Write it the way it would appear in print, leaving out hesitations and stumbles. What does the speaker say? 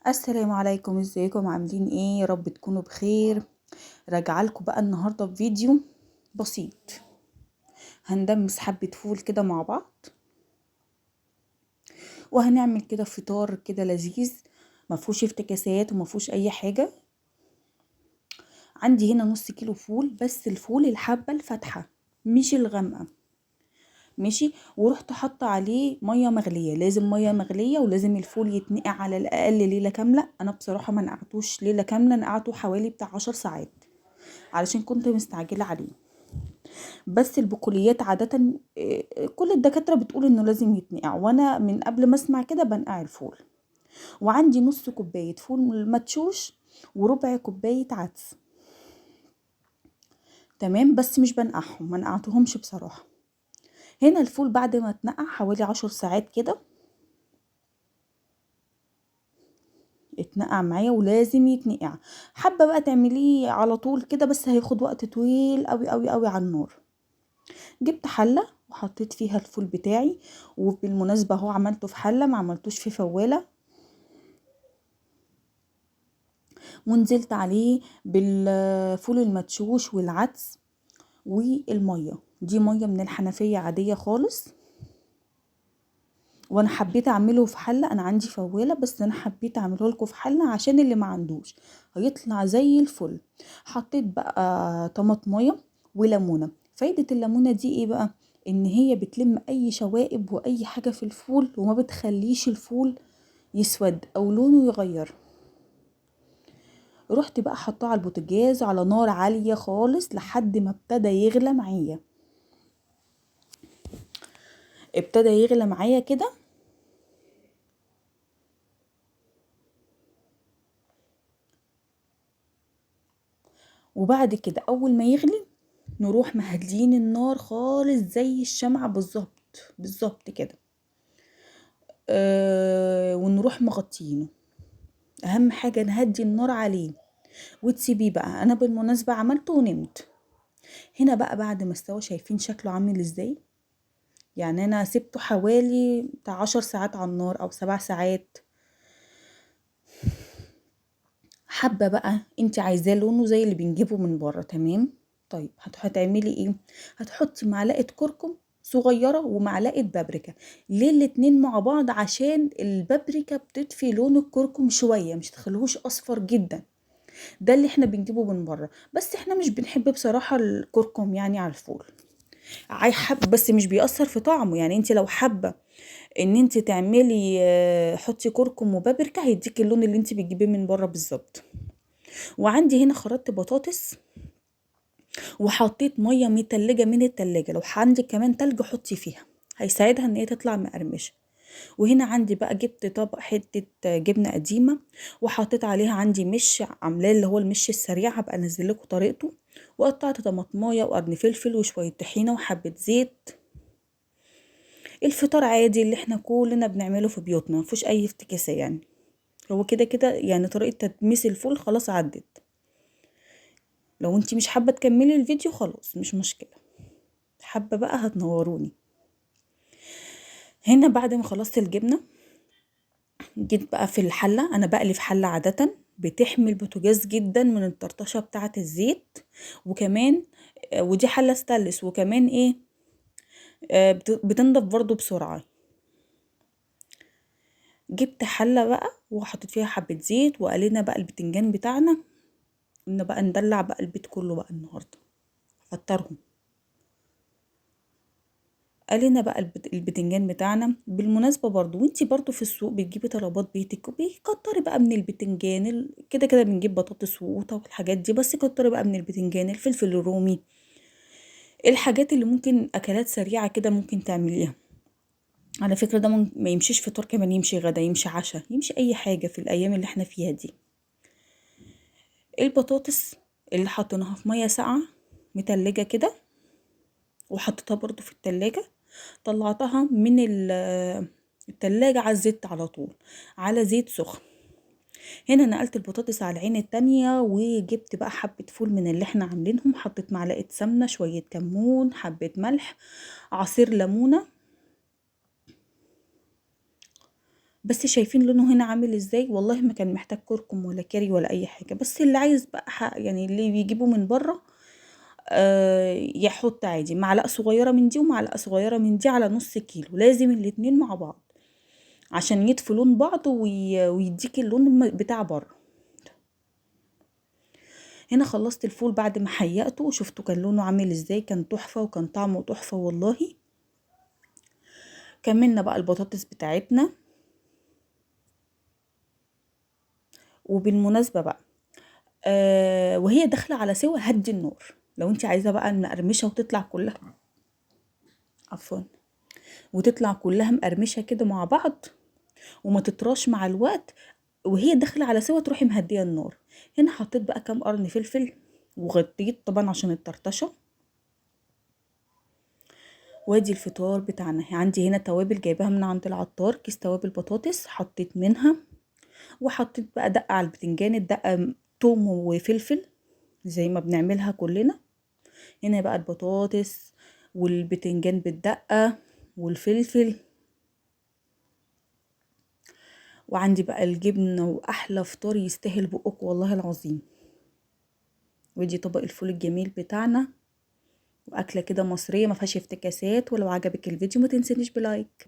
السلام عليكم، ازيكم؟ عاملين ايه؟ يا رب تكونوا بخير. راجعه لكم بقى النهارده بفيديو بسيط. هندمس حبه فول كده مع بعض، وهنعمل كده فطار كده لذيذ ما فيهوش افتكاسات وما فيهوش اي حاجة. عندي هنا نص كيلو فول، بس الفول الحبة الفاتحة مش الغامقه، ماشي. ورحت حاطه عليه مية مغليه، لازم مية مغليه، ولازم الفول يتنقع على الاقل ليلة كاملة. انا بصراحة ما نقعتوش ليلة كاملة، نقعته حوالي بتاع 10 ساعات علشان كنت مستعجلة عليه. بس البقوليات عادة كل الدكاترة بتقول انه لازم يتنقع، وانا من قبل ما اسمع كده بنقع الفول. وعندي نص كوباية فول مدشوش وربع كوباية عدس، تمام. بس مش بنقعهم، ما نقعتهمش بصراحة. هنا الفول بعد ما اتنقع حوالي 10 ساعات كده اتنقع معايا، ولازم يتنقع. حابة بقى تعمليه على طول كده، بس هياخد وقت طويل قوي قوي قوي على النار. جبت حله وحطيت فيها الفول بتاعي، وبالمناسبة هو عملته في حله ما عملتوش في فواله. ونزلت عليه بالفول المدشوش والعدس والمية، دي مية من الحنفية عادية خالص. وانا حبيت اعمله في حله، انا عندي فواله بس انا حبيت اعمله لكم في حله عشان اللي ما عندوش هيطلع زي الفل. حطيت بقى طماطميه وليمونه. فايده الليمونه دي ايه بقى؟ ان هي بتلم اي شوائب واي حاجة في الفول، وما بتخليش الفول يسود او لونه يغير. رحت بقى حطاه على البوتاجاز على نار عالية خالص لحد ما ابتدى يغلى معايا. ابتدى يغلى معايا كده، وبعد كده اول ما يغلي نروح مهدلين النار خالص زي الشمعة بالظبط بالظبط كده، ونروح مغطينه. اهم حاجة نهدي النار عليه وتسيبيه بقى. انا بالمناسبة عملته ونمت. هنا بقى بعد ما استوى شايفين شكله عامل ازاي؟ يعني انا سبته حوالي بتاع 10 ساعات على النار او 7 ساعات. حابة بقى انت عايزاه لونه زي اللي بنجيبه من بره، تمام. طيب هتعملي ايه؟ هتحطي معلقه كركم صغيرة ومعلقة بابريكا. ليه الاتنين مع بعض؟ عشان البابريكا بتطفي لون الكركم شوية، مش تخليهوش اصفر جدا. ده اللي احنا بنجيبه من بره، بس احنا مش بنحب بصراحة الكركم يعني على الفول. حب بس مش بيأثر في طعمه. يعني انت لو حابة ان انت تعملي حطي كركم وبابريكا هيديكي اللون اللي انت بتجيبيه من بره بالظبط. وعندي هنا خرطت بطاطس وحطيت مية متلجه من التلاجة، لو عندك كمان تلج حطي فيها، هيساعدها ان هي تطلع مقرمشه. وهنا عندي بقى جبت طبق حتة جبنه قديمة وحطيت عليها عندي مش عاملاه اللي هو المش السريع، هبقى انزل لكم طريقته. وقطعت طماطمايه وقرن فلفل وشوية طحينه وحبه زيت. الفطار عادي اللي احنا كلنا بنعمله في بيوتنا، مفيش اي افتكاسه يعني، هو كده كده يعني طريقه تدميس الفول خلاص عدت. لو انتي مش حابة تكملي الفيديو خلاص مش مشكلة، حابة بقى هتنوروني. هنا بعد ما خلصت الجبنة جيت بقى في الحلة. انا بقلي في حله عادة بتحمي البوتاجاز جدا من الطرطشه بتاعه الزيت، وكمان ودي حله ستانلس، وكمان ايه بتنضف برضو بسرعة. جبت حله بقى وحطيت فيها حبه زيت وقلينا بقى البتنجان بتاعنا. قلنا بقى ندلع بقى البيت كله بقى النهارده، فطرهم. قالنا بقى البتنجان بتاعنا. بالمناسبة برضو وانتي برضو في السوق بتجيبي طلبات بيتك وبيكتري بقى من البتنجان، كده كده بنجيب بطاطس وقوطه والحاجات دي، بس كتري بقى من البتنجان، الفلفل الرومي، الحاجات اللي ممكن اكلات سريعة كده ممكن تعمليها. على فكرة ده ما يمشيش فطار كمان، يمشي غدا، يمشي عشاء، يمشي اي حاجة في الايام اللي احنا فيها دي. البطاطس اللي حطيناها في مية ساقعه متلجه كده وحطيتها برضو في التلاجة، طلعتها من التلاجة على الزيت على طول، على زيت سخن. هنا نقلت البطاطس على العين التانية وجبت بقى حبة فول من اللي احنا عاملينهم، حطيت معلقة سمنة، شوية كمون، حبة ملح، عصير ليمونة، بس شايفين لونه هنا عامل ازاي؟ والله ما كان محتاج كركم ولا كاري ولا اي حاجة. بس اللي عايز بقى يعني اللي بيجيبه من بره يحط عادي معلقة صغيرة من دي ومعلقة صغيرة من دي على نص كيلو، لازم الاتنين مع بعض عشان يدفوا لون بعض ويديك اللون بتاع بره. هنا خلصت الفول بعد ما حيقته، وشفتوا كان لونه عامل ازاي، كان تحفة وكان طعمه تحفة والله. كملنا بقى البطاطس بتاعتنا. وبالمناسبة بقى وهي داخلة على سوا هدي النار لو انت عايزة بقى المقرمشة وتطلع كلها، عفوا، وتطلع كلها مقرمشة كده مع بعض وما تطراش مع الوقت، وهي داخلة على سوا تروحي مهدية النار. هنا حطيت بقى كام قرن فلفل وغطيت طبعا عشان الطرطشة. وادي الفطار بتاعنا. عندي هنا توابل جايباها من عند العطار، كيس توابل بطاطس حطيت منها، وحطيت بقى دقة على البتنجان، الدقة توم وفلفل زي ما بنعملها كلنا. هنا بقى البطاطس والبتنجان بالدقة والفلفل، وعندي بقى الجبنة، وأحلى فطار يستاهل بقك والله العظيم. ودي طبق الفول الجميل بتاعنا، وأكلة كده مصرية ما فيهاش افتكاسات. ولو عجبك الفيديو ما تنسينيش ب like.